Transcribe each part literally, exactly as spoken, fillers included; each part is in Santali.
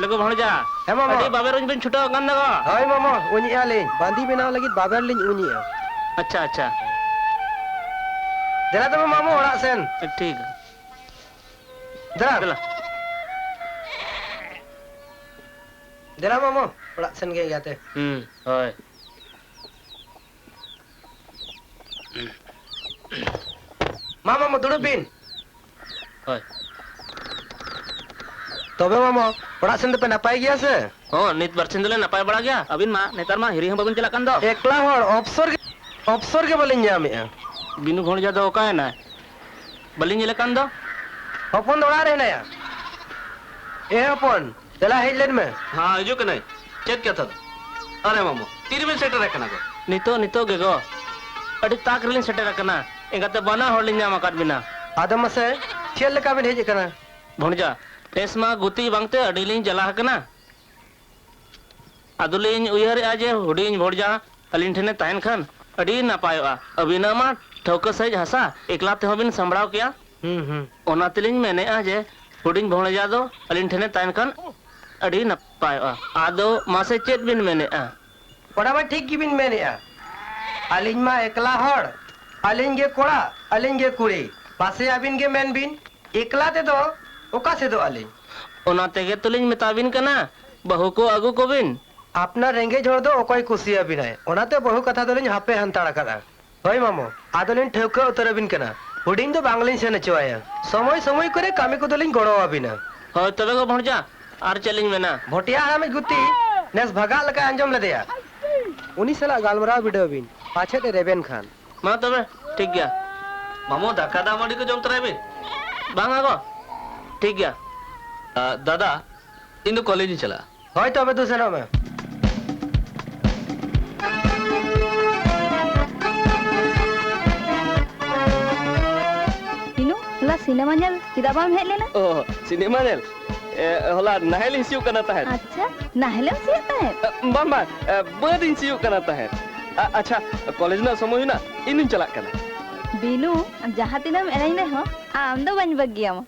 ᱞᱮᱜᱚ ᱵᱷᱚᱲᱡᱟ᱾ ᱦᱮᱸ, ᱢᱟᱢᱚ᱾ ᱟᱹᱰᱤ ᱵᱟᱵᱮᱨ ᱩᱧ ᱵᱮᱱ ᱪᱷᱩᱴᱟᱹᱣ ᱟᱠᱟᱱ ᱫᱚ ᱜᱚ᱾ ᱦᱳᱭ, ᱢᱟᱢᱚ, ᱩᱧᱮᱜᱼᱟ ᱞᱤᱧ᱾ ᱵᱟᱸᱫᱤ ᱵᱮᱱᱟᱣ ᱞᱟᱹᱜᱤᱫ ᱵᱟᱵᱮᱨ ᱞᱤᱧ ᱩᱧᱮᱜᱼᱟ᱾ ᱟᱪᱪᱷᱟ, ᱟᱪᱪᱷᱟ᱾ ᱫᱮᱞᱟ ᱛᱚᱵᱮ, ᱢᱟᱢᱚ, ᱚᱲᱟᱜ ᱥᱮᱱ᱾ ᱴᱷᱤᱠ᱾ ᱫᱮᱞᱟ᱾ ᱫᱮᱞᱟ᱾ ᱫᱮᱞᱟ, ᱢᱟᱢᱚ, ᱚᱲᱟᱜ ᱥᱮᱱ ᱜᱮ ᱜᱟᱛᱮ᱾ ᱦᱩᱸ, ᱦᱳᱭ᱾ ᱢᱟ, ᱢᱟᱢᱚ, ᱫᱩᱲᱩᱵ ᱵᱤᱱ᱾ ᱦᱳᱭ᱾ ᱛᱚᱵᱮ ᱢᱟᱢᱚ, ᱚᱲᱟᱜ ᱥᱮᱱ ᱫᱚᱯᱮ ᱱᱟᱯᱟᱭ ᱜᱮᱭᱟ ᱥᱮ? ᱦᱚᱸ, ᱱᱤᱛ ᱵᱟᱨᱥᱤᱧ ᱫᱚᱞᱮ ᱱᱟᱯᱟᱭ ᱵᱟᱲᱟ ᱜᱮᱭᱟ᱾ ᱟᱹᱵᱤᱱ ᱢᱟ ᱱᱮᱛᱟᱨ ᱢᱟ ᱦᱤᱨᱤ ᱦᱚᱸ ᱵᱟᱵᱤᱱ ᱪᱟᱞᱟᱜ ᱠᱟᱱ ᱫᱚ᱾ ᱮᱠᱞᱟ ᱦᱚᱲ, ᱚᱯᱥᱚᱨ ᱜᱮ, ᱚᱯᱥᱚᱨ ᱜᱮ ᱵᱟᱹᱞᱤᱧ ᱧᱟᱢᱮᱜᱼᱟ᱾ ᱵᱤᱱᱩ ᱵᱷᱚᱲᱡᱟ ᱫᱚ ᱚᱠᱟᱭᱮᱱᱟᱭ? ᱵᱟᱹᱞᱤᱧ ᱧᱮᱞᱮ ᱠᱟᱱ ᱫᱚ᱾ ᱦᱚᱯᱚᱱ ᱫᱚ ᱚᱲᱟᱜ ᱨᱮ ᱦᱮᱱᱟᱭᱟ᱾ ᱮ ᱦᱚᱯᱚᱱ, ᱫᱮᱞᱟ ᱦᱮᱡ ᱞᱮᱱ ᱢᱮ᱾ ᱦᱮᱸ, ᱦᱤᱡᱩᱜ ᱠᱟᱹᱱᱟᱹᱧ᱾ ᱪᱮᱫ ᱠᱟᱛᱷᱟ ᱫᱚ? ᱟᱨᱮ ᱢᱟᱢᱚ, ᱛᱤᱨᱮᱵᱮᱱ ᱥᱮᱴᱮᱨ ᱟᱠᱟᱱᱟ ᱜᱚ? ᱱᱤᱛᱚᱜ, ᱱᱤᱛᱚᱜ ᱜᱮ ᱜᱚ᱾ ᱟᱹᱰᱤ ᱛᱟᱠ ᱨᱮᱞᱤᱧ ᱥᱮᱴᱮᱨ ᱟᱠᱟᱱᱟ᱾ ᱮᱸᱜᱟᱛᱮ ᱵᱟᱱᱟ ᱦᱚᱲ ᱞᱤᱧ ᱧᱟᱢ ᱟᱠᱟᱫ ᱵᱤᱱᱟ᱾ ᱟᱫᱚ ᱢᱟᱥᱮ, ᱪᱮᱫ ᱞᱮᱠᱟ ᱵᱤᱱ ᱦᱮᱡ ᱟᱠᱟᱱᱟ? ᱵᱷᱚᱲᱡᱟ, ᱱᱮᱥ ᱢᱟ ᱜᱩᱛᱤ ᱵᱟᱝᱛᱮ ᱟᱹᱰᱤ ᱞᱤᱧ ᱡᱟᱞᱟ ᱟᱠᱟᱱᱟ᱾ ᱟᱫᱚᱞᱤᱧ ᱩᱭᱦᱟᱹᱨᱮᱜᱼᱟ ᱡᱮ ᱦᱩᱰᱤᱧ ᱵᱷᱚᱲᱡᱟ ᱟᱹᱞᱤᱧ ᱴᱷᱮᱱᱮ ᱛᱟᱦᱮᱱ ᱠᱷᱟᱱ ᱟᱹᱰᱤ ᱱᱟᱯᱟᱭᱚᱜᱼᱟ᱾ ᱟᱹᱵᱤᱱᱟᱜ ᱢᱟ ᱴᱷᱟᱹᱣᱠᱟᱹ ᱥᱟᱺᱦᱤᱡ ᱦᱟᱥᱟ, ᱮᱠᱞᱟ ᱛᱮᱦᱚᱸ ᱵᱤᱱ ᱥᱟᱢᱵᱲᱟᱣ ᱠᱮᱭᱟ᱾ ᱦᱩᱸ, ᱦᱩᱸ᱾ ᱚᱱᱟ ᱛᱮᱞᱤᱧ ᱢᱮᱱᱮᱜᱼᱟ ᱡᱮ ᱦᱩᱰᱤᱧ ᱵᱷᱚᱲᱡᱟ ᱫᱚ ᱟᱹᱞᱤᱧ ᱴᱷᱮᱱᱮ ᱛᱟᱦᱮᱱ ᱠᱷᱟᱱ ᱟᱹᱰᱤ ᱱᱟᱯᱟᱭᱚᱜᱼᱟ᱾ ᱟᱫᱚ ᱢᱟᱥᱮ ᱪᱮᱫ ᱵᱤᱱ ᱢᱮᱱᱮᱜᱼᱟ? ᱚᱱᱟ ᱢᱟ ᱴᱷᱤᱠ ᱜᱮᱵᱤᱱ ᱢᱮᱱᱮᱜᱼᱟ᱾ ᱟᱹᱞᱤᱧ ᱢᱟ ᱮᱠᱞᱟ ᱦᱚᱲ, ᱟᱹᱞᱤᱧ ᱜᱮ ᱠᱚᱲᱟ, ᱟᱹᱞᱤᱧ ᱜᱮ ᱠᱩᱲᱤ᱾ ᱢᱟᱥᱮ ᱟᱹᱵᱤᱱ ᱜᱮ ᱢᱮᱱ ᱵᱤᱱ, ᱮᱠᱞᱟ ᱛᱮᱫᱚ ᱚᱠᱟ ᱥᱮᱫᱚᱜ ᱟᱹᱞᱤᱧ? ᱚᱱᱟ ᱛᱮᱜᱮ ᱛᱚᱞᱤᱧ ᱢᱮᱛᱟᱵᱤᱱ ᱠᱟᱱᱟ, ᱵᱟᱹᱦᱩ ᱠᱚ ᱟᱹᱜᱩ ᱠᱚᱵᱤᱱ᱾ ᱟᱯᱱᱟᱨ ᱨᱮᱸᱜᱮᱡ ᱦᱚᱲ ᱫᱚ ᱚᱠᱚᱭ ᱠᱩᱥᱤᱭᱟᱵᱤᱱᱟᱭ? ᱚᱱᱟᱛᱮ ᱵᱟᱹᱦᱩ ᱠᱟᱛᱷᱟ ᱫᱚᱞᱤᱧ ᱦᱟᱯᱮ ᱦᱟᱱᱛᱟᱲ ᱟᱠᱟᱫᱼᱟ᱾ ᱦᱳᱭ ᱢᱟᱢᱚ, ᱟᱫᱚᱞᱤᱧ ᱴᱷᱟᱹᱣᱠᱟᱹ ᱩᱛᱟᱹᱨ ᱟᱹᱵᱤᱱ ᱠᱟᱱᱟ, ᱦᱩᱰᱤᱧ ᱫᱚ ᱵᱟᱝᱞᱤᱧ ᱥᱮᱱ ᱦᱚᱪᱚᱣᱟᱭᱟ᱾ ᱥᱚᱢᱚᱭ ᱥᱚᱢᱚᱭ ᱠᱚᱨᱮ ᱠᱟᱹᱢᱤ ᱠᱚᱫᱚᱞᱤᱧ ᱜᱚᱲᱚ ᱟᱹᱵᱤᱱᱟ᱾ ᱦᱳᱭ ᱛᱚᱵᱮ ᱜᱚ ᱵᱷᱚᱲᱡᱟ, ᱟᱨ ᱪᱮᱫ ᱞᱤᱧ ᱢᱮᱱᱟ? ᱵᱷᱚᱴᱤᱭᱟ ᱦᱟᱲᱟᱢᱤᱡ ᱜᱩᱛᱤ ᱱᱮᱥ ᱵᱷᱟᱜᱟᱜ ᱞᱮᱠᱟᱭ ᱟᱸᱡᱚᱢ ᱞᱮᱫᱮᱭᱟ᱾ ᱩᱱᱤ ᱥᱟᱞᱟᱜ ᱜᱟᱞᱢᱟᱨᱟᱣ ᱵᱤᱰᱟᱹᱣ ᱵᱤᱱ, ᱯᱟᱪᱷᱮᱫ ᱮ ᱨᱮᱵᱮᱱ ᱠᱷᱟᱱ᱾ ᱢᱟ ᱛᱚᱵᱮ, ᱴᱷᱤᱠ ᱜᱮᱭᱟ᱾ ᱢᱟᱢᱚ, ᱫᱟᱠᱟ ᱫᱟᱜ ᱢᱟᱹᱰᱤ ᱠᱚ ᱡᱚᱢ ᱛᱚᱨᱟᱭ ᱵᱤᱱ᱾ ᱵᱟᱝᱟ ᱜᱚ, ᱴᱷᱤᱠ ᱜᱮᱭᱟ᱾ ᱟ, ᱫᱟᱫᱟ, ᱤᱧ ᱫᱚ ᱠᱚᱞᱮᱡᱽ ᱤᱧ ᱪᱟᱞᱟᱜᱼᱟ᱾ ᱦᱳᱭ, ᱛᱚᱵᱮ ᱫᱩ ᱥᱮᱱᱚᱜ ᱢᱮ᱾ ᱵᱤᱱᱩ, ᱦᱚᱞᱟ ᱥᱤᱱᱮᱢᱟ ᱧᱮᱞ ᱪᱮᱫᱟᱜ ᱵᱟᱢ ᱦᱮᱡ ᱞᱮᱱᱟ? ᱚ, ᱥᱤᱱᱮᱢᱟ ᱧᱮᱞ? ᱮ, ᱦᱚᱞᱟ ᱱᱟᱦᱮᱞ ᱤᱧ ᱥᱤᱭᱳᱜ ᱠᱟᱱᱟ ᱛᱟᱦᱮᱸᱫ᱾ ᱟᱪᱪᱷᱟ, ᱱᱟᱦᱮᱞᱮᱢ ᱥᱤᱭᱳᱜ ᱛᱟᱦᱮᱸᱫ? ᱮ, ᱵᱟᱝ, ᱵᱟᱝ, ᱮ, ᱵᱟᱹᱫᱽ ᱤᱧ ᱥᱤᱭᱳᱜ ᱠᱟᱱᱟ ᱛᱟᱦᱮᱸᱫ᱾ ᱟ-, ᱟᱪᱪᱷᱟ, ᱠᱚᱞᱮᱡᱽ ᱨᱮᱱᱟᱜ ᱥᱚᱢᱚᱭ ᱦᱩᱭᱱᱟ, ᱤᱧ ᱫᱩᱧ ᱪᱟᱞᱟᱜ ᱠᱟᱱᱟ᱾ ᱵᱤᱱᱩ, ᱟᱢ ᱡᱟᱦᱟᱸ ᱛᱤᱱᱟᱹᱜ ᱮᱢ ᱮᱱᱮᱡ ᱨᱮᱦᱚᱸ, ᱟᱢ ᱫᱚ ᱵᱟᱹᱧ ᱵᱟᱹᱜᱤᱭᱟᱢᱟ᱾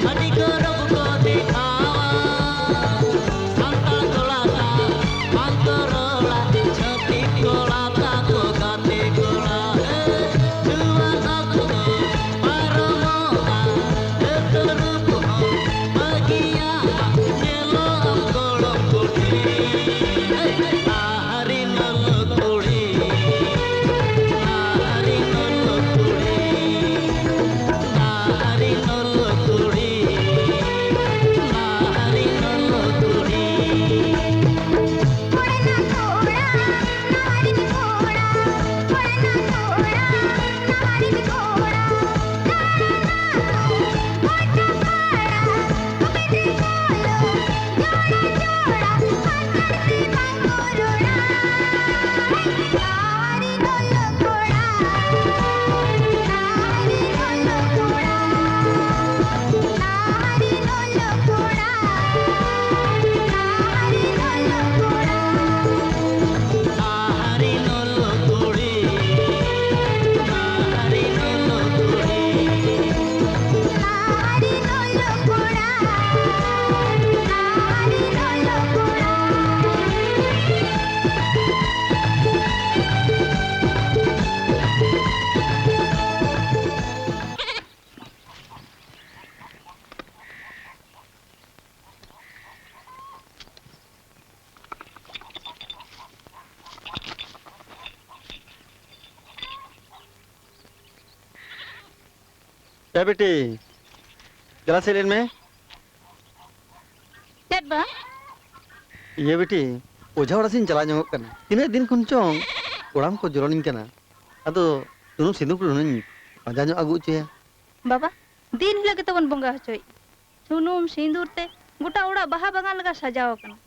ᱟᱹᱰᱤ ᱜᱚᱨᱚᱵ ᱠᱚ ᱫᱮᱠᱷᱟᱣᱟ᱾ ᱥᱟᱱᱛᱟᱲ ᱠᱚᱲᱟ ᱥᱟᱶ ᱵᱟᱝ ᱠᱚ ᱨᱚᱲᱟ, ᱪᱷᱟᱹᱛᱤᱠ ᱠᱚᱲᱟ ᱛᱟᱠᱚ ᱜᱟᱛᱮ ᱠᱚᱲᱟ᱾ ᱡᱩᱣᱟᱹᱱ ᱚᱠᱛᱚ ᱯᱟᱨᱚᱢᱚᱜᱼᱟ, ᱟᱹᱛᱩ ᱨᱩᱯ ᱦᱚᱸ ᱵᱟᱹᱜᱤᱭᱟᱢ, ᱧᱮᱞᱚᱜ ᱟᱢ ᱜᱚᱲᱚᱢ ᱵᱩᱰᱷᱤ᱾ ᱟᱦᱟᱨᱤ ᱞᱚᱞᱚ ᱠᱩᱲᱤ, ᱟᱦᱟᱨᱤ ᱞᱚᱞᱚ ᱠᱩᱲᱤ᱾ ᱮ ᱵᱤᱴᱤ, ᱫᱮᱞᱟ ᱥᱮᱫ ᱞᱮᱱ ᱢᱮ᱾ ᱪᱮᱫ ᱵᱟ? ᱤᱭᱟᱹ ᱵᱤᱴᱤ, ᱚᱡᱷᱟ ᱚᱲᱟᱜ ᱥᱮᱫ ᱤᱧ ᱪᱟᱞᱟᱣ ᱧᱚᱜᱚᱜ ᱠᱟᱱᱟ᱾ ᱛᱤᱱᱟᱹᱜ ᱫᱤᱱ ᱠᱷᱚᱱ ᱪᱚᱝ ᱠᱚᱲᱟᱢ ᱠᱚ ᱡᱚᱨᱚᱱᱤᱧ ᱠᱟᱱᱟ᱾ ᱟᱫᱚ ᱥᱩᱱᱩᱢ ᱥᱤᱸᱫᱩᱨ ᱠᱚ ᱦᱩᱱᱟᱹᱝ ᱯᱟᱸᱡᱟ ᱧᱚᱜ ᱟᱹᱜᱩ ᱦᱚᱪᱚᱭᱟ᱾ ᱵᱟᱵᱟ, ᱫᱤᱱ ᱦᱤᱞᱳᱜ ᱜᱮᱛᱚ ᱵᱚᱱ ᱵᱚᱸᱜᱟ ᱦᱚᱪᱚᱭᱮᱫ᱾ ᱥᱩᱱᱩᱢ ᱥᱤᱸᱫᱩᱨ ᱛᱮ ᱜᱚᱴᱟ ᱚᱲᱟᱜ ᱵᱟᱦᱟ ᱵᱟᱜᱟᱱ ᱞᱮᱠᱟ ᱥᱟᱡᱟᱣ ᱟᱠᱟᱱᱟ᱾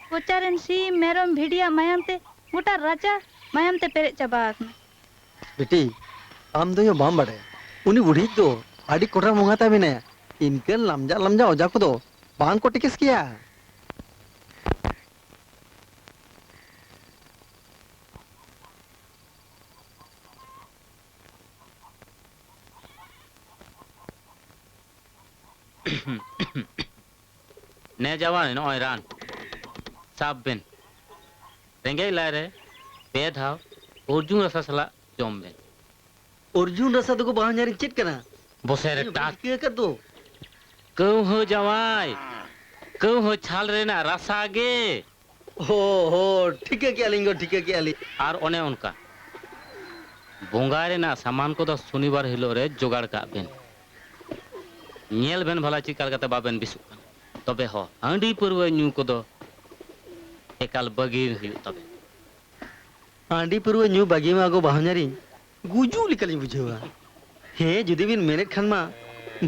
ᱠᱚᱪᱟ ᱨᱮᱱ ᱥᱤᱢ, ᱢᱮᱨᱚᱢ, ᱵᱷᱤᱰᱤᱭᱟᱜ ᱢᱟᱭᱟᱢ ᱛᱮ ᱜᱚᱴᱟ ᱨᱟᱪᱟ ᱢᱟᱭᱟᱢ ᱛᱮ ᱯᱮᱨᱮᱡ ᱪᱟᱵᱟ ᱟᱠᱟᱱᱟ᱾ ᱵᱤᱴᱤ, ᱟᱢ ᱫᱚ ᱭᱳ ᱵᱟᱢ ᱵᱟᱰᱟᱭᱟ, ᱩᱱᱤ ᱵᱩᱰᱷᱤ ᱫᱚ ᱟᱹᱰᱤ ᱠᱚᱴᱷᱟ ᱵᱚᱸᱜᱟ ᱛᱟᱭ ᱢᱮᱱᱟᱭᱟ᱾ ᱤᱱᱠᱟᱹᱱ ᱞᱟᱢᱡᱟᱜ ᱞᱟᱢᱡᱟᱜ ᱚᱡᱷᱟ ᱠᱚᱫᱚ ᱵᱟᱝ ᱠᱚ ᱴᱤᱠᱤᱥ ᱜᱮᱭᱟ᱾ ᱱᱮ ᱡᱟᱶᱟᱭ, ᱱᱚᱜᱼᱚᱭ ᱨᱟᱱ, ᱥᱟᱵ ᱵᱮᱱ᱾ ᱨᱮᱸᱜᱮᱡ ᱞᱟᱡ ᱨᱮ ᱯᱮ ᱫᱷᱟᱣ ᱚᱨᱡᱩᱱ ᱨᱟᱥᱟ ᱥᱟᱞᱟᱜ ᱡᱚᱢ ᱵᱮᱱ᱾ ᱚᱨᱡᱩᱱ ᱨᱟᱥᱟ ᱫᱚᱠᱚ ᱵᱟᱦᱧᱟᱨᱤᱧ ᱪᱮᱫ ᱠᱟᱱᱟ? ᱵᱚᱥᱮ ᱨᱮ ᱤᱧ ᱵᱟᱹᱧ ᱴᱟᱠ᱾ ᱴᱷᱤᱠᱟᱹ ᱟᱠᱟᱫ ᱫᱚ᱾ ᱠᱟᱹᱣᱦᱟᱹ ᱡᱟᱶᱟᱭ, ᱠᱟᱹᱣᱦᱟᱹ ᱪᱷᱟᱞ ᱨᱮᱱᱟᱜ ᱨᱟᱥᱟ ᱜᱮ᱾ ᱦᱳ, ᱦᱳ, ᱴᱷᱤᱠᱟᱹ ᱠᱮᱜᱼᱟ ᱞᱤᱧ ᱜᱚ, ᱴᱷᱤᱠᱟᱹ ᱠᱮᱜᱼᱟ ᱞᱤᱧ᱾ ᱟᱨ ᱚᱱᱮ ᱚᱱᱠᱟ, ᱵᱚᱸᱜᱟ ᱨᱮᱱᱟᱜ ᱥᱟᱢᱟᱱ ᱠᱚᱫᱚ ᱥᱚᱱᱤᱵᱟᱨ ᱦᱤᱞᱳᱜ ᱨᱮ ᱡᱚᱜᱟᱲ ᱠᱟᱜ ᱵᱮᱱ᱾ ᱧᱮᱞ ᱵᱮᱱ ᱵᱷᱟᱞᱟ ᱪᱮᱫ ᱞᱮᱠᱟᱛᱮ ᱵᱟᱵᱮᱱ ᱵᱮᱥᱚᱜ ᱠᱟᱱᱟ᱾ ᱛᱚᱵᱮ ᱦᱚᱸ, ᱦᱟᱺᱰᱤ ᱯᱟᱹᱨᱣᱟᱹ ᱧᱩ ᱠᱚᱫᱚ ᱮᱠᱟᱞ ᱵᱟᱹᱜᱤ ᱦᱩᱭᱩᱜ ᱛᱟᱵᱮᱱ᱾ ᱦᱟᱺᱰᱤ ᱯᱟᱹᱨᱣᱟᱹ ᱧᱩ ᱵᱟᱹᱜᱤ ᱢᱟ ᱜᱚ ᱵᱟᱦᱧᱟᱨᱤᱧ ᱜᱩᱡᱩᱜ ᱞᱮᱠᱟᱞᱤᱧ ᱵᱩᱡᱷᱟᱹᱣᱟ᱾ ᱦᱮᱸ, ᱡᱩᱫᱤ ᱵᱤᱱ ᱢᱮᱱᱮᱫ ᱠᱷᱟᱱ ᱢᱟ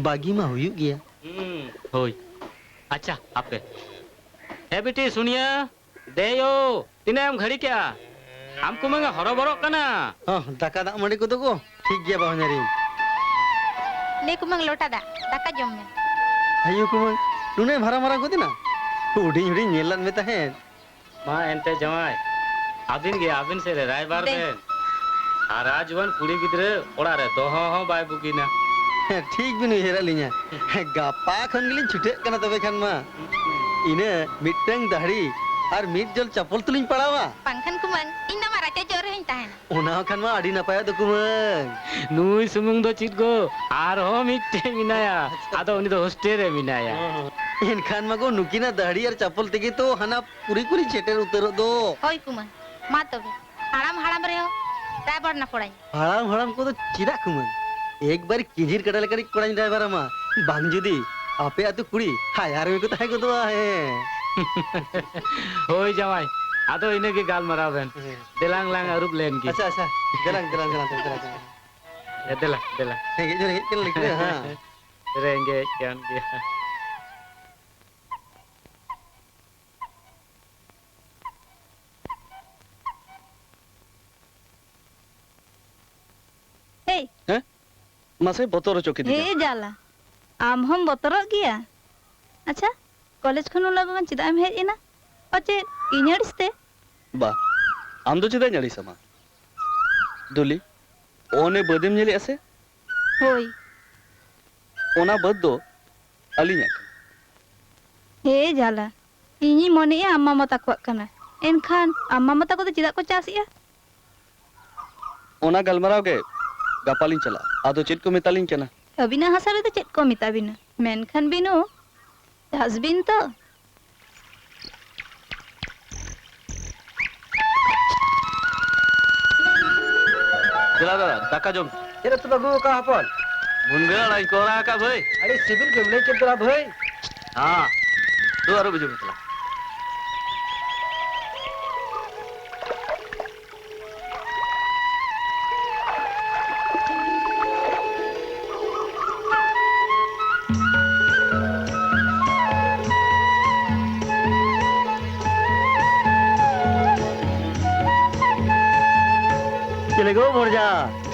ᱵᱟᱹᱜᱤ ᱢᱟ ᱦᱩᱭᱩᱜ ᱜᱮᱭᱟ᱾ ᱦᱩᱸ, ᱦᱳᱭ᱾ ᱟᱪᱪᱷᱟ, ᱦᱟᱯᱮ᱾ ᱮ ᱵᱤᱴᱤ ᱥᱩᱱᱤᱭᱟ, ᱫᱮᱭᱳ, ᱛᱤᱱᱟᱹᱜ ᱮᱢ ᱜᱷᱟᱹᱲᱤ ᱠᱮᱜᱼᱟ? ᱟᱢ ᱠᱩᱢᱟᱹᱝ ᱮ ᱦᱚᱨᱚᱵᱚᱨᱚᱜ ᱠᱟᱱᱟ᱾ ᱦᱚᱸ, ᱫᱟᱠᱟ ᱫᱟᱜ ᱢᱟᱹᱰᱤ ᱠᱚᱫᱚ ᱠᱚ ᱴᱷᱤᱠ ᱜᱮᱭᱟ ᱵᱟᱦᱧᱟᱨᱤᱧ᱾ ᱱᱮ ᱠᱩᱢᱟᱹᱝ ᱞᱚᱴᱟ ᱫᱟᱜ, ᱫᱟᱠᱟ ᱡᱚᱢ ᱢᱮ᱾ ᱟᱭᱳ ᱠᱩᱢᱟᱹᱝ, ᱱᱩᱱᱟᱹᱜ ᱮᱢ ᱦᱟᱨᱟ ᱢᱟᱨᱟᱝ ᱜᱚᱫ ᱮᱱᱟ? ᱦᱩᱰᱤᱧ ᱦᱩᱰᱤᱧ ᱧᱮᱞ ᱞᱟᱫ ᱢᱮ ᱛᱟᱦᱮᱸᱫ᱾ ᱢᱟ ᱮᱱᱛᱮ ᱡᱟᱶᱟᱭ, ᱟᱹᱵᱤᱱ ᱜᱮ ᱟᱹᱵᱤᱱ ᱥᱮᱫ ᱨᱮ ᱨᱟᱭᱵᱟᱨ ᱫᱮ᱾ ᱵᱮᱱ᱾ ᱦᱟᱨᱟ ᱡᱩᱣᱟᱹᱱ ᱠᱩᱲᱤ ᱜᱤᱫᱽᱨᱟᱹ ᱚᱲᱟᱜ ᱨᱮ ᱫᱚᱦᱚ ᱦᱚᱸ ᱵᱟᱭ ᱵᱩᱜᱤᱱᱟ᱾ ᱦᱮᱸ, ᱴᱷᱤᱠ ᱵᱤᱱ ᱩᱭᱦᱟᱹᱨᱮᱫ ᱞᱤᱧᱟ᱾ ᱦᱮᱸ, ᱜᱟᱯᱟ ᱠᱷᱚᱱ ᱜᱮᱞᱤᱧ ᱪᱷᱩᱴᱟᱹᱜ ᱠᱟᱱᱟ ᱛᱚᱵᱮ ᱠᱷᱟᱱ ᱢᱟ᱾ ᱤᱱᱟᱹ ᱢᱤᱫᱴᱟᱝ ᱫᱟᱹᱦᱲᱤ ᱟᱨ ᱢᱤᱫ ᱡᱚᱞ ᱪᱟᱯᱚᱞ ᱛᱩᱞᱤᱧ ᱯᱟᱲᱟᱣᱟ᱾ ᱵᱟᱝᱠᱷᱟᱱ ᱠᱩᱢᱟᱹᱝ, ᱤᱧ ᱫᱚ ᱟᱢᱟᱜ ᱨᱟᱪᱟ ᱡᱚᱜ ᱨᱮᱦᱚᱸᱧ ᱛᱟᱦᱮᱱᱟ᱾ ᱚᱱᱟ ᱠᱷᱟᱱ ᱢᱟ ᱟᱹᱰᱤ ᱱᱟᱯᱟᱭᱚᱜ ᱫᱚ ᱠᱩᱢᱟᱹᱝ᱾ ᱱᱩᱭ ᱥᱩᱢᱩᱝ ᱫᱚ ᱪᱮᱫ ᱜᱚ, ᱟᱨᱦᱚᱸ ᱢᱤᱫᱴᱮᱱ ᱢᱮᱱᱟᱭᱟ᱾ ᱟᱫᱚ ᱩᱱᱤ ᱫᱚ ᱦᱳᱥᱴᱮᱞ ᱨᱮ ᱢᱮᱱᱟᱭᱟ᱾ ᱦᱚᱸ, ᱦᱚᱸ᱾ ᱮᱱᱠᱷᱟᱱ ᱢᱟ ᱜᱚ, ᱱᱩᱠᱤᱱᱟᱜ ᱫᱟᱹᱦᱲᱤ ᱟᱨ ᱪᱟᱯᱚᱞ ᱛᱮᱜᱮ ᱛᱚ ᱦᱟᱱᱟ ᱯᱩᱨᱤ ᱠᱚᱞᱤᱧ ᱥᱮᱴᱮᱨ ᱩᱛᱟᱹᱨᱚᱜ ᱫᱚ᱾ ᱦᱳᱭ ᱠᱩᱢᱟᱹᱝ, ᱢᱟ ᱛᱚᱵᱮ, ᱦᱟᱲᱟᱢ ᱦᱟᱲᱟᱢ ᱨᱮᱦᱚᱸ ᱨᱟᱭᱵᱟᱨ ᱱᱟᱯᱚᱲᱟᱧ᱾ ᱦᱟᱲᱟᱢ ᱦᱟᱲᱟᱢ ᱠᱚᱫᱚ ᱪᱮᱫᱟᱜ ᱠᱩᱢᱟᱹᱝ? ᱮᱠᱵᱟᱨᱮ ᱠᱤᱧᱤᱨ ᱠᱟᱰᱟ ᱞᱮᱠᱟᱱᱤᱡ ᱠᱚᱲᱟᱧ ᱨᱟᱭᱵᱟᱨᱟᱢᱟ᱾ ᱵᱟᱝ ᱡᱩᱫᱤ ᱟᱯᱮ ᱟᱹᱛᱩ ᱠᱩᱲᱤ ᱦᱟᱭᱟᱨ ᱢᱮ ᱠᱚ ᱛᱟᱦᱮᱸ ᱜᱚᱫᱚᱜᱼᱟ, ᱦᱮᱸ᱾ ᱦᱳᱭ ᱡᱟᱶᱟᱭ, ᱟᱫᱚ ᱤᱱᱟᱹᱜᱮ ᱜᱟᱞᱢᱟᱨᱟᱣ ᱵᱮᱱ᱾ ᱦᱮᱸ᱾ ᱫᱮᱞᱟᱝ ᱞᱟᱝ ᱟᱹᱨᱩᱵ ᱞᱮᱱ ᱜᱮ᱾ ᱟᱪᱪᱷᱟ, ᱟᱪᱪᱷᱟ, ᱫᱮᱞᱟᱝ, ᱫᱮᱞᱟᱝ, ᱫᱮᱞᱟᱝ, ᱫᱮᱞᱟᱝ, ᱫᱮᱞᱟᱝ᱾ ᱮ, ᱫᱮᱞᱟ, ᱫᱮᱞᱟ᱾ ᱨᱮᱸᱜᱮᱡ ᱫᱚ ᱨᱮᱸᱜᱮᱡ ᱠᱟᱱ ᱞᱮᱠᱟ, ᱦᱮᱸ᱾ ᱨᱮᱸᱜᱮᱡ ᱠᱟᱱ ᱜᱮᱭᱟ᱾ ᱮᱭ! ᱦᱮᱸ? ᱢᱟᱥᱮ ᱵᱚᱛᱚᱨ ᱦᱚᱪᱚ ᱠᱤᱫᱤᱧᱟ᱾ ᱦᱮ ᱡᱟᱞᱟ, ᱟᱢ ᱦᱚᱸᱢ ᱵᱚᱛᱚᱨᱚᱜ ᱜᱮᱭᱟ? ᱟᱪᱪᱷᱟ, ᱠᱚᱞᱮᱡᱽ ᱠᱷᱚᱱ ᱩᱱ ᱞᱚᱜᱚᱱ ᱪᱮᱫᱟᱜ ᱮᱢ ᱦᱮᱡ ᱮᱱᱟ? ᱯᱟᱪᱮᱫ ᱤᱧ ᱟᱹᱲᱤᱥ ᱛᱮ? ᱵᱟ, ᱟᱢ ᱫᱚ ᱪᱮᱫᱟᱜ ᱤᱧ ᱟᱹᱲᱤᱥ ᱟᱢᱟ? ᱫᱩᱞᱤ, ᱚᱱᱮ ᱵᱟᱹᱫᱮᱢ ᱧᱮᱞᱮᱜᱼᱟ ᱥᱮ? ᱦᱳᱭ᱾ ᱚᱱᱟ ᱵᱟᱹᱫᱽ ᱫᱚ ᱟᱹᱞᱤᱧᱟᱜ ᱠᱟᱱᱟ᱾ ᱦᱮ ᱡᱟᱞᱟ, ᱤᱧᱤᱧ ᱢᱚᱱᱮᱭᱮᱜᱼᱟ ᱟᱢ ᱢᱟᱢᱟ ᱛᱟᱠᱚᱣᱟᱜ ᱠᱟᱱᱟ᱾ ᱮᱱᱠᱷᱟᱱ ᱟᱢ ᱢᱟᱢᱟ ᱛᱟᱠᱚ ᱫᱚ ᱪᱮᱫᱟᱜ ᱠᱚ ᱪᱟᱥᱮᱜᱼᱟ? ᱚᱱᱟ ᱜᱟᱞᱢᱟᱨᱟᱣ ᱜᱮ ᱜᱟᱯᱟ ᱞᱤᱧ ᱪᱟᱞᱟᱜᱼᱟ᱾ ᱟᱫᱚ ᱪᱮᱫ ᱠᱚ ᱢᱮᱛᱟ ᱞᱤᱧ ᱠᱟᱱᱟ? ᱟᱹᱵᱤᱱᱟᱜ ᱦᱟᱥᱟ ᱨᱮᱫᱚ ᱪᱮᱫ ᱠᱚ ᱢᱮᱛᱟ ᱵᱤᱱᱟ? ᱢᱮᱱᱠᱷᱟᱱ ᱵᱤᱱᱩ, ᱪᱟᱥ ᱵᱤᱱ ᱛᱚ᱾ ᱫᱮᱞᱟ ᱫᱟᱫᱟ, ᱫᱟᱠᱟ ᱡᱚᱢ᱾ ᱪᱮᱫ ᱩᱛᱩ ᱵᱟᱹᱵᱩ, ᱚᱠᱟ ᱦᱚᱯᱚᱱ? ᱢᱩᱱᱜᱟᱹ ᱟᱲᱟᱜ ᱤᱧ ᱠᱚᱨᱟᱣ ᱟᱠᱟᱫ ᱵᱷᱟᱹᱭ᱾ ᱟᱹᱰᱤ ᱥᱤᱵᱤᱞ ᱜᱮᱢ ᱞᱟᱹᱭ ᱠᱮᱫ ᱫᱚ ᱵᱷᱟᱹᱭ᱾ ᱦᱮᱸ, ᱫᱩ ᱟᱹᱨᱩᱵ ᱦᱤᱡᱩᱜ ᱢᱮ ᱛᱟᱞᱟᱝ᱾ ᱪᱮᱞᱮ ᱜᱚ ᱵᱷᱚᱲᱡᱟ,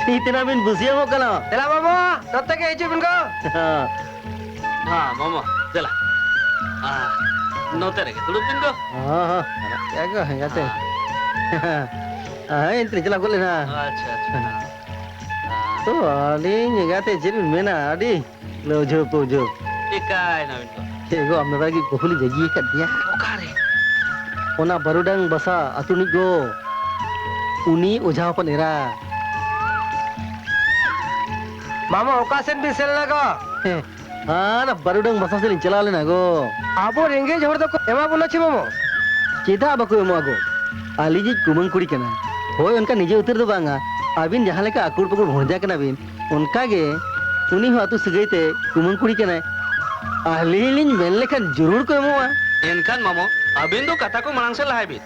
ᱱᱤᱛ ᱮᱱᱟ ᱵᱤᱱ ᱵᱩᱥᱤᱭᱟᱹᱢᱚᱜ ᱠᱟᱱᱟ᱾ ᱫᱮᱞᱟ ᱵᱟᱹᱵᱩ, ᱱᱚᱛᱮ ᱜᱮ ᱦᱤᱡᱩᱜ ᱵᱤᱱ ᱜᱚ᱾ ᱦᱮᱸ, ᱢᱟᱢᱟ, ᱫᱮᱞᱟ᱾ ᱟᱨ ᱱᱚᱛᱮ ᱨᱮᱜᱮ ᱫᱩᱲᱩᱵ ᱵᱤᱱ ᱜᱚ᱾ ᱦᱚᱸ, ᱦᱚᱸ, ᱪᱮᱫ ᱜᱚ, ᱦᱮᱸ, ᱜᱟᱛᱮ᱾ ᱦᱮᱸ᱾ ᱦᱮᱸ, ᱮᱱᱛᱮ ᱪᱟᱞᱟᱣ ᱜᱚᱫ ᱞᱮᱱᱟ᱾ ᱟᱪᱪᱷᱟ, ᱟᱪᱪᱷᱟ᱾ ᱛᱚ, ᱟᱹᱞᱤᱧ ᱮᱸᱜᱟᱛᱮ ᱪᱮᱫ ᱵᱤᱱ ᱢᱮᱱᱟ, ᱟᱹᱰᱤ ᱞᱟᱹᱣᱡᱷᱟᱹᱣ ᱯᱟᱹᱣᱡᱷᱟᱹᱣ᱾ ᱪᱤᱠᱟᱭᱱᱟ ᱵᱤᱱ ᱛᱚ? ᱪᱮᱫ ᱜᱚ, ᱟᱢ ᱫᱟᱫᱟ ᱜᱮ ᱵᱟᱹᱦᱩ ᱞᱤᱧ ᱵᱟᱹᱜᱤ ᱟᱠᱟᱫ ᱫᱮᱭᱟ᱾ ᱚᱠᱟᱨᱮ? ᱚᱱᱟ ᱵᱟᱹᱨᱩᱰᱟᱝ ᱵᱟᱥᱟ ᱟᱹᱛᱩ ᱨᱤᱱᱤᱡ ᱜᱚ, ᱩᱱᱤ ᱚᱡᱷᱟ ᱦᱚᱯᱚᱱ ᱮᱨᱟ᱾ ᱢᱟᱢᱟ, ᱚᱠᱟ ᱥᱮᱱ ᱵᱤᱱ ᱥᱮᱱ ᱞᱮᱱᱟ ᱜᱚ? ᱦᱮᱸ, ᱟᱨ ᱵᱟᱹᱨᱩᱰᱟᱝ ᱵᱟᱥᱟ ᱥᱮᱫ ᱞᱤᱧ ᱪᱟᱞᱟᱣ ᱞᱮᱱᱟ ᱜᱚ᱾ ᱟᱵᱚ ᱨᱮᱸᱜᱮᱡ ᱦᱚᱲ ᱫᱚᱠᱚ ᱮᱢᱟ ᱵᱚᱱᱟ ᱪᱮ ᱢᱟᱢᱚ? ᱪᱮᱫᱟᱜ ᱵᱟᱠᱚ ᱮᱢᱚᱜᱼᱟ ᱜᱚ? ᱟᱹᱞᱤᱧᱤᱡ ᱠᱩᱢᱟᱹᱝ ᱠᱩᱲᱤ ᱠᱟᱱᱟᱭ᱾ ᱦᱳᱭ, ᱚᱱᱠᱟ ᱱᱤᱡᱮ ᱩᱛᱟᱹᱨ ᱫᱚ ᱵᱟᱝᱟ, ᱟᱹᱵᱤᱱ ᱡᱟᱦᱟᱸ ᱞᱮᱠᱟ ᱟᱹᱠᱩᱲ ᱯᱟᱹᱠᱩᱲ ᱵᱷᱚᱸᱡᱟ ᱠᱟᱱᱟ ᱵᱤᱱ, ᱚᱱᱠᱟ ᱜᱮ ᱩᱱᱤ ᱦᱚᱸ ᱟᱹᱛᱩ ᱥᱟᱹᱜᱟᱹᱭ ᱛᱮ ᱠᱩᱢᱟᱹᱝ ᱠᱩᱲᱤ ᱠᱟᱱᱟᱭ᱾ ᱟᱹᱞᱤᱧ ᱞᱤᱧ ᱢᱮᱱ ᱞᱮᱠᱷᱟᱱ ᱡᱚᱨᱩᱨ ᱠᱚ ᱮᱢᱚᱜᱼᱟ᱾ ᱮᱱᱠᱷᱟᱱ ᱢᱟᱢᱚ, ᱟᱹᱵᱤᱱ ᱫᱚ ᱠᱟᱛᱷᱟ ᱠᱚ ᱢᱟᱲᱟᱝ ᱥᱮᱫ ᱞᱟᱦᱟᱭ ᱵᱤᱱ᱾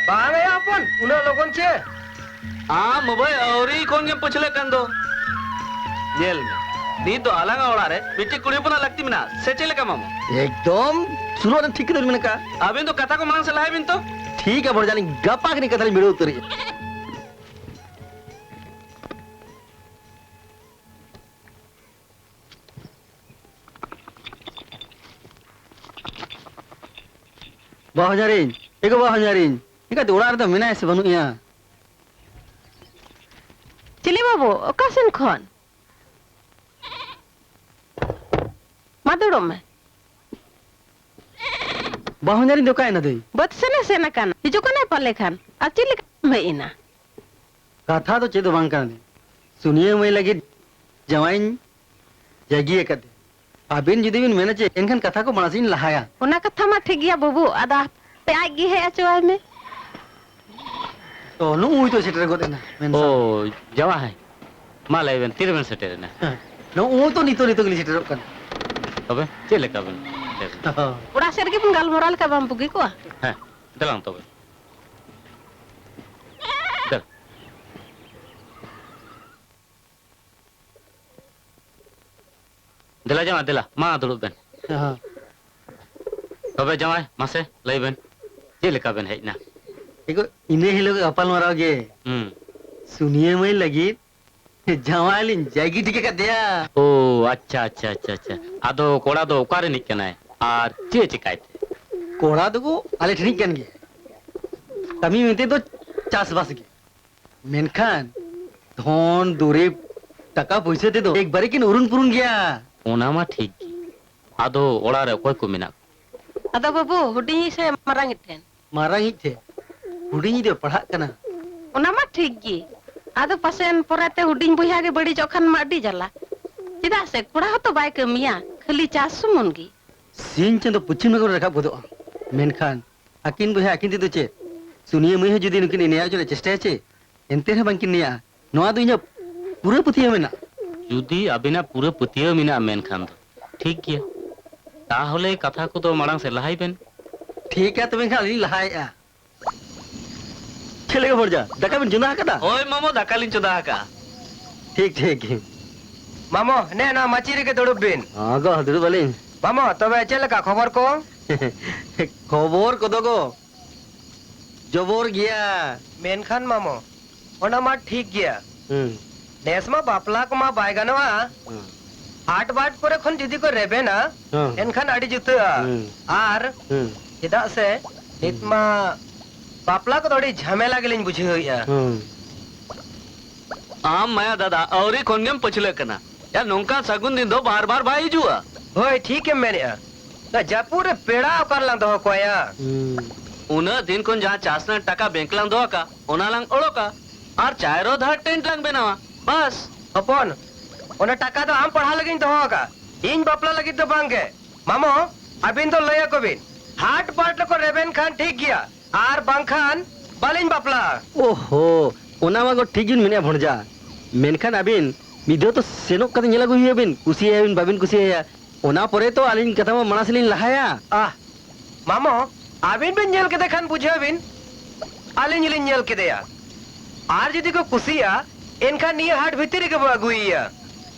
ᱵᱟᱝ ᱭᱟ ᱦᱚᱯᱚᱱ, ᱩᱱᱟᱹᱜ ᱞᱚᱜᱚᱱ ᱪᱮ? ᱟᱢ ᱵᱟᱵᱟᱭ ᱟᱹᱣᱨᱤ ᱠᱷᱚᱱ ᱜᱮᱢ ᱯᱟᱹᱪᱷᱞᱟᱹᱜ ᱠᱟᱱ ᱫᱚ᱾ ᱧᱮᱞ ᱢᱮ, ᱱᱤᱛ ᱫᱚ ᱟᱞᱟᱝᱟᱜ ᱚᱲᱟᱜ ᱨᱮ ᱢᱤᱫᱴᱤᱡ ᱠᱩᱲᱤ ᱦᱚᱯᱚᱱᱟᱜ ᱞᱟᱹᱠᱛᱤ ᱢᱮᱱᱟᱜᱼᱟ, ᱥᱮ ᱪᱮᱫ ᱞᱮᱠᱟ ᱢᱟᱢᱚ? ᱮᱠᱫᱚᱢ ᱥᱩᱞᱚᱜ ᱨᱮ ᱴᱷᱤᱠ ᱠᱟᱛᱷᱟ ᱵᱤᱱ ᱢᱮᱱ ᱟᱠᱟᱫᱼᱟ᱾ ᱟᱵᱤᱱ ᱫᱚ ᱠᱟᱛᱷᱟ ᱠᱚ ᱢᱟᱲᱟᱝ ᱥᱮᱫ ᱞᱟᱦᱟᱭ ᱵᱤᱱ ᱛᱚ᱾ ᱴᱷᱤᱠ ᱜᱮᱭᱟ ᱵᱷᱚᱲᱡᱟᱞᱤᱧ, ᱜᱟᱯᱟ ᱜᱮᱞᱤᱧ ᱠᱟᱛᱷᱟ ᱞᱤᱧ ᱵᱤᱲᱟᱹᱣ ᱩᱛᱟᱹᱨᱮᱜᱼᱟ᱾ ᱵᱟᱦᱚᱧᱟᱨᱤᱧ, ᱮ ᱜᱚ ᱵᱟᱦᱚᱧᱟᱨᱤᱧ, ᱮᱱᱠᱷᱟᱱ ᱚᱲᱟᱜ ᱨᱮᱫᱚ ᱢᱮᱱᱟᱭᱟ ᱥᱮ ᱵᱟᱹᱱᱩᱜ ᱮᱭᱟ? ᱪᱤᱞᱤ ᱵᱟᱹᱵᱩ, ᱚᱠᱟ ᱥᱮᱱ ᱠᱷᱚᱱ? ᱟᱨ ᱫᱩᱲᱩᱵ ᱢᱮ᱾ ᱵᱟᱹᱦᱩᱧᱟᱨᱤᱧ ᱫᱚ ᱚᱠᱟᱭᱮᱱᱟ ᱫᱟᱹᱭ? ᱵᱟᱹᱫᱽ ᱥᱮᱱᱮ ᱥᱮᱱ ᱟᱠᱟᱱᱟ᱾ ᱦᱤᱡᱩᱜ ᱠᱟᱱᱟᱭ ᱯᱟᱞᱮ ᱠᱷᱟᱱ᱾ ᱟᱨ ᱪᱮᱫ ᱞᱮᱠᱟᱢ ᱦᱮᱡ ᱮᱱᱟ? ᱠᱟᱛᱷᱟ ᱫᱚ ᱪᱮᱫ ᱫᱚ ᱵᱟᱝ ᱠᱟᱱᱟ ᱫᱟᱹᱭ᱾ ᱥᱩᱱᱤᱭᱟᱹ ᱢᱟᱹᱭ ᱞᱟᱹᱜᱤᱫ ᱡᱟᱶᱟᱭᱤᱧ ᱡᱟᱹᱜᱤ ᱟᱠᱟᱫᱮ᱾ ᱟᱹᱵᱤᱱ ᱡᱩᱫᱤ ᱵᱤᱱ ᱢᱮᱱᱟ ᱪᱮ, ᱮᱱᱠᱷᱟᱱ ᱠᱟᱛᱷᱟ ᱠᱚ ᱢᱟᱲᱟᱝ ᱥᱮᱫ ᱤᱧ ᱞᱟᱦᱟᱭᱟ᱾ ᱚᱱᱟ ᱠᱟᱛᱷᱟ ᱢᱟ ᱴᱷᱤᱠ ᱜᱮᱭᱟ ᱵᱟᱹᱵᱩ, ᱟᱫᱚ ᱦᱟᱯᱮ ᱟᱡ ᱜᱮ ᱦᱮᱡ ᱦᱚᱪᱚᱣᱟᱭ ᱢᱮ᱾ ᱛᱚ, ᱱᱩᱜᱼᱩᱭ ᱛᱚ ᱥᱮᱴᱮᱨ ᱜᱚᱫ ᱮᱱᱟ, ᱢᱮᱱ ᱥᱟᱵ᱾ ᱳ, ᱡᱟᱶᱟᱭ᱾ ᱢᱟ ᱞᱟᱹᱭ ᱵᱮᱱ, ᱛᱤᱨᱮᱵᱮᱱ ᱥᱮᱴᱮᱨᱮᱱᱟ? ᱦᱮᱸ, ᱱᱩᱜᱼᱩᱭ ᱛᱚ ᱱᱤᱛᱚᱜ, ᱱᱤᱛᱚᱜ ᱜᱮᱞᱤᱧ ᱥᱮᱴᱮᱨᱚᱜ ᱠᱟᱱᱟ᱾ ᱛᱚᱵᱮ ᱪᱮᱫ ᱞᱮᱠᱟ ᱵᱮᱱ ᱥᱮᱴᱮᱨᱮᱱᱟ? ᱦᱚᱸ᱾ ᱚᱲᱟᱜ ᱥᱮᱫ ᱨᱮᱜᱮ ᱵᱚᱱ ᱜᱟᱞᱢᱟᱨᱟᱣ ᱞᱮᱠᱷᱟᱱ ᱵᱟᱝ ᱵᱩᱜᱤ ᱠᱚᱜᱼᱟ? ᱦᱮᱸ, ᱫᱮᱞᱟᱝ ᱛᱚᱵᱮ᱾ ᱫᱮᱞᱟ᱾ ᱫᱮᱞᱟ ᱡᱟᱶᱟᱭ, ᱫᱮᱞᱟ, ᱢᱟ ᱫᱩᱲᱩᱵ ᱵᱮᱱ᱾ ᱦᱚᱸ᱾ ᱛᱚᱵᱮ ᱡᱟᱶᱟᱭ, ᱢᱟᱥᱮ ᱞᱟᱹᱭ ᱵᱮᱱ, ᱪᱮᱫ ᱞᱮᱠᱟ ᱵᱮᱱ ᱦᱮᱡ ᱮᱱᱟ? ᱮᱜᱳ, ᱤᱱᱟᱹ ᱦᱤᱞᱳᱜ ᱜᱟᱯᱟᱞ ᱢᱟᱨᱟᱣ ᱜᱮ᱾ ᱦᱩᱸ᱾ ᱥᱩᱱᱤᱭᱟᱹ ᱢᱟᱹᱭ ᱞᱟᱹᱜᱤᱫ ᱡᱟᱶᱟᱭ ᱞᱤᱧ ᱡᱟᱭᱜᱤ ᱴᱷᱤᱠ ᱟᱠᱟᱫᱮᱭᱟ᱾ ᱳ, ᱟᱪᱪᱷᱟ, ᱟᱪᱪᱷᱟ, ᱟᱪᱪᱷᱟ, ᱟᱪᱪᱷᱟ᱾ ᱟᱫᱚ ᱠᱚᱲᱟ ᱫᱚ ᱚᱠᱟ ᱨᱤᱱᱤᱡ ᱠᱟᱱᱟᱭ ᱟᱨ ᱪᱮᱫ ᱮ ᱪᱮᱠᱟᱭ ᱛᱮ? ᱠᱚᱲᱟ ᱫᱚᱠᱚ ᱟᱞᱮ ᱴᱷᱮᱱᱤᱡ ᱠᱟᱱ ᱜᱮᱭᱟ᱾ ᱠᱟᱹᱢᱤ ᱢᱮᱱᱛᱮ ᱫᱚ ᱪᱟᱥᱵᱟᱥ ᱜᱮ᱾ ᱢᱮᱱᱠᱷᱟᱱ ᱫᱷᱚᱱ ᱫᱩᱨᱤᱵᱽ, ᱴᱟᱠᱟ ᱯᱩᱭᱥᱟᱹ ᱛᱮᱫᱚ ᱮᱠᱵᱟᱨᱮ ᱠᱤᱱ ᱩᱨᱩᱱ ᱯᱩᱨᱩᱱ ᱜᱮᱭᱟ᱾ ᱚᱱᱟ ᱢᱟ ᱴᱷᱤᱠ ᱜᱮ᱾ ᱟᱫᱚ ᱚᱲᱟᱜ ᱨᱮ ᱚᱠᱚᱭ ᱠᱚ ᱢᱮᱱᱟᱜ ᱠᱚᱣᱟ? ᱟᱫᱚ ᱵᱟᱹᱵᱩ, ᱦᱩᱰᱤᱧᱤᱡ ᱥᱮ ᱢᱟᱨᱟᱝᱤᱡ ᱴᱷᱮᱱ? ᱢᱟᱨᱟᱝᱤᱡ ᱴᱷᱮᱱ᱾ ᱦᱩᱰᱤᱧᱤᱡ ᱫᱚᱭ ᱯᱟᱲᱦᱟᱜ ᱠᱟᱱᱟ᱾ ᱚᱱᱟ ᱢᱟ ᱴᱷᱤᱠ ᱜᱮ᱾ ᱟᱫᱚ ᱯᱟᱥᱮᱱ ᱯᱚᱨᱮᱛᱮ ᱦᱩᱰᱤᱧ ᱵᱚᱭᱦᱟ ᱜᱮ ᱵᱟᱹᱲᱤᱡᱚᱜ ᱠᱷᱟᱱ ᱢᱟ ᱟᱹᱰᱤ ᱡᱟᱞᱟ᱾ ᱪᱮᱫᱟᱜ ᱥᱮ ᱠᱚᱲᱟ ᱦᱚᱸᱛᱚ ᱵᱟᱭ ᱠᱟᱹᱢᱤᱭᱟ, ᱠᱷᱟᱹᱞᱤ ᱪᱟᱥ ᱥᱩᱢᱩᱝ ᱜᱮ᱾ ᱥᱤᱧ ᱪᱟᱸᱫᱚ ᱯᱚᱪᱷᱤᱢ ᱱᱟᱜᱟᱨ ᱨᱟᱠᱟᱵ ᱜᱚᱫᱚᱜᱼᱟ, ᱢᱮᱱᱠᱷᱟᱱ ᱟᱹᱠᱤᱱ ᱵᱚᱭᱦᱟ ᱟᱹᱠᱤᱱ ᱛᱮᱫᱚ ᱪᱮᱫ? ᱥᱩᱱᱤᱭᱟᱹ ᱢᱟᱹᱭ ᱦᱚᱸ ᱡᱩᱫᱤ ᱱᱩᱠᱤᱱ ᱱᱮᱭᱟᱣ ᱦᱚᱪᱚ ᱨᱮᱭᱟᱜ ᱪᱮᱥᱴᱟᱭᱟ ᱪᱮ, ᱮᱱᱛᱮ ᱨᱮᱦᱚᱸ ᱵᱟᱝᱠᱤᱱ ᱱᱮᱭᱟᱜᱼᱟ᱾ ᱱᱚᱣᱟ ᱫᱚ ᱤᱧᱟᱹᱜ ᱯᱩᱨᱟᱹ ᱯᱟᱹᱛᱭᱟᱹᱣ ᱢᱮᱱᱟᱜᱼᱟ᱾ ᱡᱩᱫᱤ ᱟᱵᱤᱱᱟᱜ ᱯᱩᱨᱟᱹ ᱯᱟᱹᱛᱭᱟᱹᱣ ᱢᱮᱱᱟᱜᱼᱟ ᱢᱮᱱᱠᱷᱟᱱ ᱫᱚ ᱴᱷᱤᱠ ᱜᱮᱭᱟ᱾ ᱛᱟᱦᱚᱞᱮ ᱠᱟᱛᱷᱟ ᱠᱚᱫᱚ ᱢᱟᱲᱟᱝ ᱥᱮᱫ ᱞᱟᱦᱟᱭ ᱵᱮᱱ᱾ ᱴᱷᱤᱠ ᱜᱮᱭᱟ, ᱛᱚᱵᱮ ᱮᱱᱠᱷᱟᱱ ᱟᱹᱞᱤᱧ ᱞᱤᱧ ᱞᱟᱦᱟᱭᱮᱫᱼᱟ᱾ ᱪᱮᱫ ᱞᱮᱠᱟ ᱵᱷᱚᱲᱡᱟ? ᱫᱟᱠᱟ ᱵᱤᱱ ᱪᱚᱸᱫᱟ ᱟᱠᱟᱫᱟ? ᱦᱳᱭ ᱢᱟᱢᱚ, ᱫᱟᱠᱟ ᱞᱤᱧ ᱪᱚᱸᱫᱟ ᱟᱠᱟᱫᱼᱟ᱾ ᱴᱷᱤᱠ, ᱴᱷᱤᱠ᱾ ᱢᱟᱢᱚ, ᱱᱮ ᱱᱚᱣᱟ ᱢᱟᱹᱪᱤ ᱨᱮᱜᱮ ᱫᱩᱲᱩᱵ ᱵᱤᱱ᱾ ᱦᱚᱸ ᱜᱚ, ᱫᱩᱲᱩᱵ ᱟᱹᱞᱤᱧ᱾ ᱢᱟᱢᱚ, ᱛᱚᱵᱮ ᱪᱮᱫ ᱞᱮᱠᱟ ᱠᱷᱚᱵᱚᱨ ᱠᱚ? ᱠᱷᱚᱵᱚᱨ ᱠᱚᱫᱚ ᱜᱚ, ᱡᱚᱵᱚᱨ ᱜᱮᱭᱟ᱾ ᱢᱮᱱᱠᱷᱟᱱ ᱢᱟᱢᱚ, ᱚᱱᱟ ᱢᱟ ᱴᱷᱤᱠ ᱜᱮᱭᱟ᱾ ᱦᱩᱸ᱾ ᱱᱮᱥ ᱢᱟ ᱵᱟᱯᱞᱟ ᱠᱚᱢᱟ ᱵᱟᱭ ᱜᱟᱱᱚᱜᱼᱟ᱾ ᱦᱩᱸ᱾ ᱦᱟᱴ ᱵᱟᱴ ᱠᱚᱨᱮ ᱠᱷᱚᱱ ᱡᱩᱫᱤ ᱠᱚ ᱨᱮᱵᱮᱱᱟ, ᱦᱩᱸ᱾ ᱮᱱᱠᱷᱟᱱ ᱟᱹᱰᱤ ᱡᱩᱛᱟᱹᱜᱼᱟ᱾ ᱦᱩᱸ᱾ ᱟᱨ ᱦᱩᱸ᱾ ᱪᱮᱫᱟᱜ ᱥᱮ ᱱᱤᱛ ᱦᱩᱸ᱾ ᱢᱟ ᱵᱟᱯᱞᱟ ᱠᱚᱫᱚ ᱟᱹᱰᱤ ᱡᱷᱟᱢᱮᱞᱟ ᱜᱮᱞᱤᱧ ᱵᱩᱡᱷᱟᱹᱣᱮᱫᱼᱟ᱾ ᱦᱩᱸ᱾ ᱟᱢ ᱢᱟᱭᱟ ᱫᱟᱫᱟ, ᱟᱹᱣᱨᱤ ᱠᱷᱚᱱ ᱜᱮᱢ ᱯᱟᱹᱪᱷᱞᱟᱹᱜ ᱠᱟᱱᱟ᱾ ᱭᱟ, ᱱᱚᱝᱠᱟᱱ ᱥᱟᱹᱜᱩᱱ ᱫᱤᱱ ᱫᱚ ᱵᱟᱨ ᱵᱟᱨ ᱵᱟᱭ ᱦᱤᱡᱩᱜᱼᱟ᱾ ᱦᱳᱭ, ᱴᱷᱤᱠ ᱮᱢ ᱢᱮᱱᱮᱜᱼᱟ᱾ ᱚᱱᱟ ᱡᱟᱹᱯᱩᱫ ᱨᱮ ᱯᱮᱲᱟ ᱚᱠᱟ ᱨᱮᱞᱟᱝ ᱫᱚᱦᱚ ᱠᱚᱣᱟᱭᱟ? ᱦᱩᱸ᱾ ᱩᱱᱟᱹᱜ ᱫᱤᱱ ᱠᱷᱚᱱ ᱡᱟᱦᱟᱸ ᱪᱟᱥ ᱨᱮᱱᱟᱜ ᱴᱟᱠᱟ ᱵᱮᱝᱠ ᱨᱮᱞᱟᱝ ᱫᱚᱦᱚ ᱟᱠᱟᱫ, ᱚᱱᱟ ᱞᱟᱝ ᱚᱰᱚᱠᱟ ᱟᱨ ᱪᱟᱭᱨᱚ ᱫᱷᱟᱨ ᱴᱮᱱᱴ ᱞᱟᱝ ᱵᱮᱱᱟᱣᱟ᱾ ᱵᱟᱥ᱾ ᱦᱚᱯᱚᱱ, ᱚᱱᱟ ᱴᱟᱠᱟ ᱫᱚ ᱟᱢ ᱯᱟᱲᱦᱟᱣ ᱞᱟᱹᱜᱤᱫ ᱤᱧ ᱫᱚᱦᱚ ᱟᱠᱟᱫ, ᱤᱧ ᱵᱟᱯᱞᱟ ᱞᱟᱹᱜᱤᱫ ᱫᱚ ᱵᱟᱝ ᱜᱮ᱾ ᱢᱟᱢᱚ, ᱟᱹᱵᱤᱱ ᱫᱚ ᱞᱟᱹᱭ ᱟᱠᱚ ᱵᱤᱱ, ᱦᱟᱴ ᱵᱟᱴ ᱨᱮᱠᱚ ᱨᱮᱵᱮᱱ ᱠᱷᱟᱱ ᱴᱷᱤᱠ ᱜᱮᱭᱟ, ᱟᱨ ᱵᱟᱝᱠᱷᱟᱱ ᱵᱟᱹᱞᱤᱧ ᱵᱟᱯᱞᱟᱜᱼᱟ᱾ ᱳᱦᱳ, ᱚᱱᱟ ᱢᱟ ᱜᱚ ᱴᱷᱤᱠ ᱜᱮᱵᱤᱱ ᱢᱮᱱᱮᱫᱼᱟ ᱵᱷᱚᱱᱡᱟ, ᱢᱮᱱᱠᱷᱟᱱ ᱟᱹᱵᱤᱱ ᱢᱤᱫ ᱫᱷᱟᱣ ᱛᱚ ᱥᱮᱱᱚᱜ ᱠᱟᱛᱮ ᱧᱮᱞ ᱟᱹᱜᱩᱭ ᱦᱩᱭᱩᱜᱼᱟ ᱵᱤᱱ, ᱠᱩᱥᱤᱭᱟᱭᱟ ᱵᱤᱱ ᱵᱟᱹᱵᱤᱱ ᱠᱩᱥᱤᱭᱟᱭᱟ, ᱚᱱᱟ ᱯᱚᱨᱮ ᱛᱚ ᱟᱹᱞᱤᱧ ᱠᱟᱛᱷᱟ ᱢᱟ ᱢᱟᱲᱟᱝ ᱥᱮᱫ ᱞᱤᱧ ᱞᱟᱦᱟᱭᱟ᱾ ᱟᱦ, ᱢᱟᱢᱚ, ᱟᱹᱵᱤᱱ ᱵᱤᱱ ᱧᱮᱞ ᱠᱮᱫᱮ ᱠᱷᱟᱱ ᱵᱩᱡᱷᱟᱹᱣ ᱵᱤᱱ, ᱟᱹᱞᱤᱧ ᱞᱤᱧ ᱧᱮᱞ ᱠᱮᱫᱮᱭᱟ᱾ ᱟᱨ ᱡᱩᱫᱤ ᱠᱚ ᱠᱩᱥᱤᱭᱟᱜᱼᱟ, ᱮᱱᱠᱷᱟᱱ ᱱᱤᱭᱟᱹ ᱦᱟᱴ ᱵᱷᱤᱛᱤᱨ ᱨᱮᱜᱮ ᱵᱚ ᱟᱹᱜᱩᱭᱮᱭᱟ᱾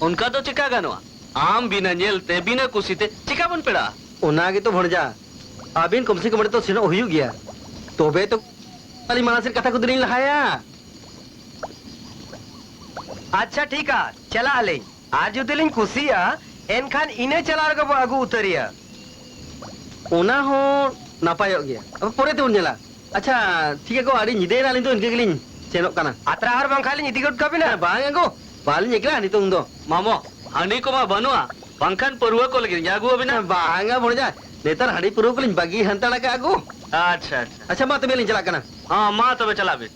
ᱚᱱᱠᱟ ᱫᱚ ᱪᱮᱠᱟ ᱜᱟᱱᱚᱜᱼᱟ? ᱟᱢ ᱵᱤᱱᱟᱹ ᱧᱮᱞ ᱛᱮ, ᱵᱤᱱᱟᱹ ᱠᱩᱥᱤ ᱛᱮ ᱪᱮᱠᱟ ᱵᱚᱱ ᱯᱮᱲᱟᱜᱼᱟ? ᱚᱱᱟ ᱜᱮᱛᱚ ᱵᱷᱚᱱᱡᱟ, ᱟᱹᱵᱤᱱ ᱠᱚᱢ ᱥᱮ ᱠᱚᱢ ᱚᱸᱰᱮ ᱛᱚ ᱥᱮᱱᱚᱜ ᱦᱩᱭᱩᱜ ᱜᱮᱭᱟ, ᱛᱚᱵᱮ ᱛᱚ ᱟᱹᱞᱤᱧ ᱢᱟᱲᱟᱝ ᱥᱮᱫ ᱠᱟᱛᱷᱟ ᱠᱚᱫᱚ ᱞᱤᱧ ᱞᱟᱦᱟᱭᱟ᱾ ᱟᱪᱪᱷᱟ, ᱴᱷᱤᱠᱟ, ᱪᱟᱞᱟᱜ ᱟᱹᱞᱤᱧ᱾ ᱟᱨ ᱡᱩᱫᱤ ᱞᱤᱧ ᱠᱩᱥᱤᱭᱟᱜᱼᱟ, ᱮᱱᱠᱷᱟᱱ ᱤᱱᱟᱹ ᱪᱟᱞᱟᱣ ᱨᱮᱜᱮ ᱵᱚ ᱟᱹᱜᱩ ᱩᱛᱟᱹᱨᱮᱭᱟ᱾ ᱚᱱᱟ ᱦᱚᱸ ᱱᱟᱯᱟᱭᱚᱜ ᱜᱮᱭᱟ, ᱟᱫᱚ ᱯᱚᱨᱮ ᱛᱮᱵᱚᱱ ᱧᱮᱞᱟ᱾ ᱟᱪᱪᱷᱟ, ᱴᱷᱤᱠ ᱜᱮᱭᱟ ᱜᱚ, ᱟᱹᱰᱤ ᱧᱤᱫᱟᱹᱭᱮᱱᱟ, ᱟᱹᱞᱤᱧ ᱫᱚ ᱤᱱᱠᱟᱹ ᱜᱮᱞᱤᱧ ᱥᱮᱱᱚᱜ ᱠᱟᱱᱟ᱾ ᱟᱛᱨᱟ ᱦᱟᱨ ᱵᱟᱝᱠᱷᱟᱱ ᱞᱤᱧ ᱤᱫᱤ ᱜᱚᱫ ᱠᱟᱵᱤᱱᱟ᱾ ᱦᱮᱸ, ᱵᱟᱝ ᱜᱚ, ᱵᱟᱹᱞᱤᱧ ᱮᱠᱞᱟ ᱱᱤᱛᱚᱝ ᱫᱚ᱾ ᱢᱟᱢᱚ, ᱦᱟᱺᱰᱤ ᱠᱚᱢᱟ ᱵᱟᱹᱱᱩᱜᱼᱟ, ᱵᱟᱝᱠᱷᱟᱱ ᱯᱟᱹᱨᱣᱟᱹ ᱠᱚ ᱞᱟᱹᱜᱤᱫ ᱤᱧ ᱟᱹᱜᱩ ᱟᱵᱤᱱᱟ᱾ ᱦᱮᱸ, ᱵᱟᱝᱟ ᱵᱷᱚᱱᱡᱟ, ᱱᱮᱛᱟᱨ ᱦᱟᱺᱰᱤ ᱯᱟᱹᱨᱣᱟᱹ ᱠᱚᱞᱤᱧ ᱵᱟᱹᱜᱤ ᱦᱟᱱᱛᱟᱲ ᱟᱠᱟᱫᱼᱟ ᱜᱚ᱾ ᱟᱪᱪᱷᱟ, ᱟᱪᱪᱷᱟ᱾ ᱟᱪᱪᱷᱟ, ᱢᱟ ᱛᱚᱵᱮ ᱞᱤᱧ ᱪᱟᱞᱟᱜ ᱠᱟᱱᱟ᱾ ᱦᱚᱸ, ᱢᱟ ᱛᱚᱵᱮ ᱪᱟᱞᱟᱜ ᱵᱤᱱ᱾